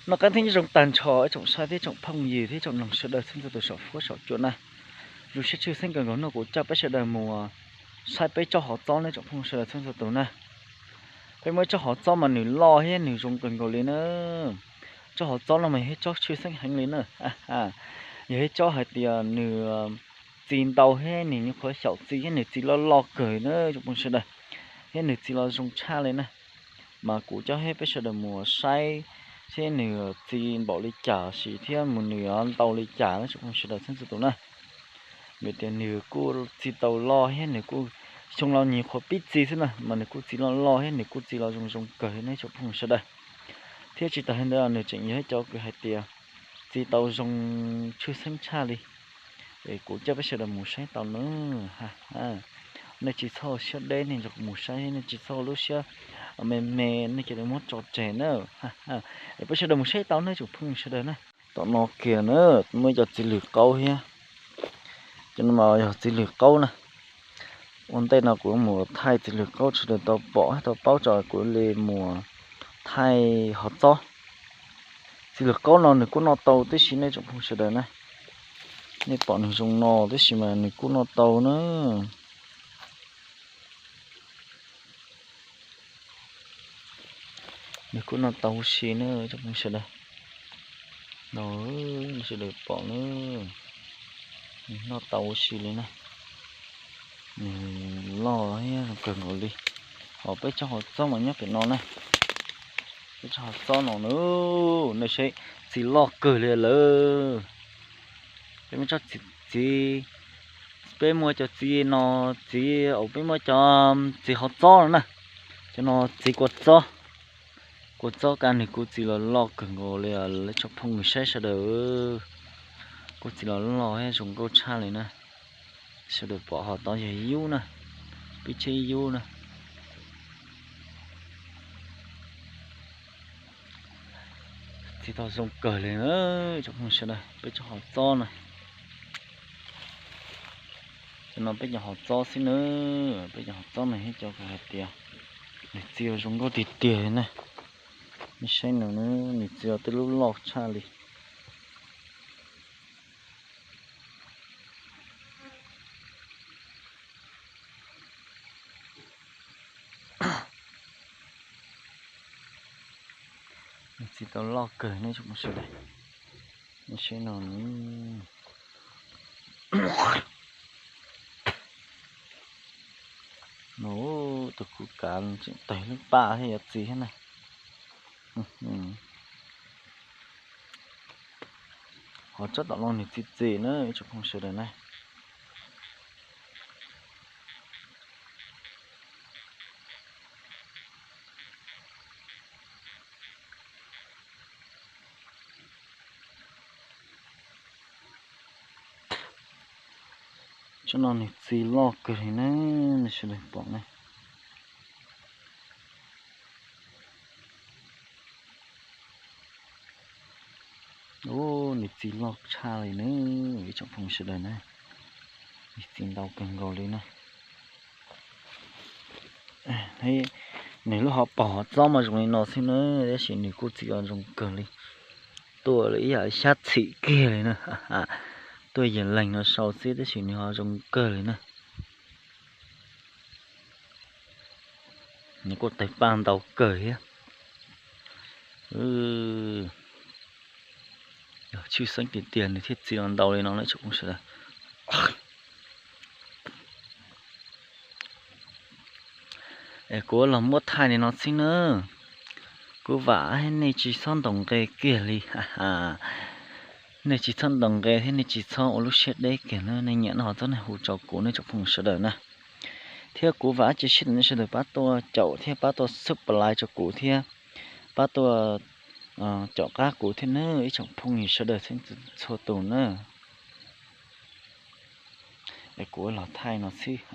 Noj qab thiab nyob zoo tag nrho ib tsoom saib thiab tsoom phooj ywg thiab tsoom mloog sawv daws txhua txhua tus saum fuab saum cua na. Zoo siab tshwj xeeb kawg nkaus no kuv coj peb sawv daws mus saib peb tsob hov txob na tsoom phooj sawv daws txhua txhua tus na. Peb muaj ib tsob hov txob mas nws loj thiab nws zoo kawg nkaus li na. Tsob hov txob no mas yog ib tsob tshwj xeeb heev li na. Yog ib tsob hais tias nws txi ntau thiab nws nyuam qhuav xyaum txi thiab nws txi loj loj kawg na tsoom phooj sawv daws, thiab nws txi los zoo tshaj li na. Mas kuv coj peb sawv daws mus saib thiab nws txi npaum li cas sis thiab mus nws ntau li cas na tsoom phooj sawv daws txhua txhua tus na. Vim tias nws kuj txi tau loj thiab nws kuj xyoo los nyuam qhuav pib txi xwb na mas nws kuj txi loj loj thiab nws kuj txi los zoo zoo kawg ne tsoom phooj sawv daws. Thiab tsis tas li ntawd nws tseem yog ib co kws hais tias txi tau zoo tshwj xeeb tshaj li. Es kuv coj peb sawv daws mus saib tau na. Nej tsis txhob siab deb, nej nrog kuv mus saib, nej tsis txhob lub siab me me, nej cia li muab tso tseg na. Es peb sawv daws mus saib tau nej tsoom phooj sawv daws na. Tom no kiag na, muaj ib co txiv lws qaub thiab. Cov no mas yog txiv lws qaub na. Ua ntej no kuv mus thaij txiv lws qaub sawv daws tau pom thiab tau paub tso kuv li mus thaij hov txob. Txiv lws qaub no nws kuj noj tau tib si nej tsoom phooj sawv daws na. Nej pom nws zoo no tib si mas nws kuj noj tau na. Nws kuj noj tau huv si na tsoom phooj sawv daws. No, sawv daws pom na, nws noj tau huv si li na. Nws loj thiab zoo kawg nkaus li. Ho peb tsob hov txob mas nyob pem no na. Peb tsob hov txob no na, nej saib, txiv loj kawg li lawm. Peb muaj tsob txiv, peb muaj cov txiv no, txiv, peb muaj cov txiv hov txob no na. Cov no txiv kua txob. Kua txob kab nws kuj txi los loj kawg nkaus li lawm tsoom phooj ywg saib sawv daws. Kuj txi los loj thiab zoo nkauj tshaj li na. Sawv daws pom ho tod yog yub na, pib tseb yub na. Txi tau zoo kawg li na tsoom phooj sawv daws, peb cov hov txob na. Cov no peb cov hov txob xwb na, peb cov hov txob no thiab cov hais tias nws txi zoo nkauj tiag tiag li na. Nej saib no, nws txi tej lub loj tshaj li. Nws txi tau loj kawg nej tsoom phooj sawv daws. Nej saib no, no tus kuv kav tseem tawg lub paj thiab yuav txi thiab na. Hov tsob tom no nws txi txiv na ib tsoom phooj sawv daws na. Tsob no nws txi loj kawg li na, nej sawv daws pom na. Ub, nws txi loj tshaj li na, ib tsoom phooj sawv daws na. Nws txi ntau kawg nkaus li na. Nws lub hauv paus hov txob mas zoo li no xwb na, tab sis nws kuj txi zoo kawg li. Tuaj li ib yam xyab txhim kiag li na. Tuaj yam leeg no sau xwb tab sis nws ho zoo kawg li na. Nws kuj tawg paj ntau kawg thiab. Yog tshwj xeeb tiag tiag nws thiaj txi los ntau li no na tsoom phooj sawv daws. Es kuv los muab thaij li no xwb na. Kuv vam nej tsis txhob ntaus nqe kiag li. Nej tsis txhob ntaus nqe thiab nej tsis txhob ua lub siab deb kiag na, nej nyiam no ho txhob nej hu rau kuv nej tsoom phooj sawv daws na. Thiab kuv vam tsis sib nej sawv daws pab tuaj caum thiab pab tuaj subscribe rau kuv thiab pab tuaj caum qab kuv thiab na ib tsoom phooj ywg sawv daws txhua tus na. Es kuv los thaij no xwb.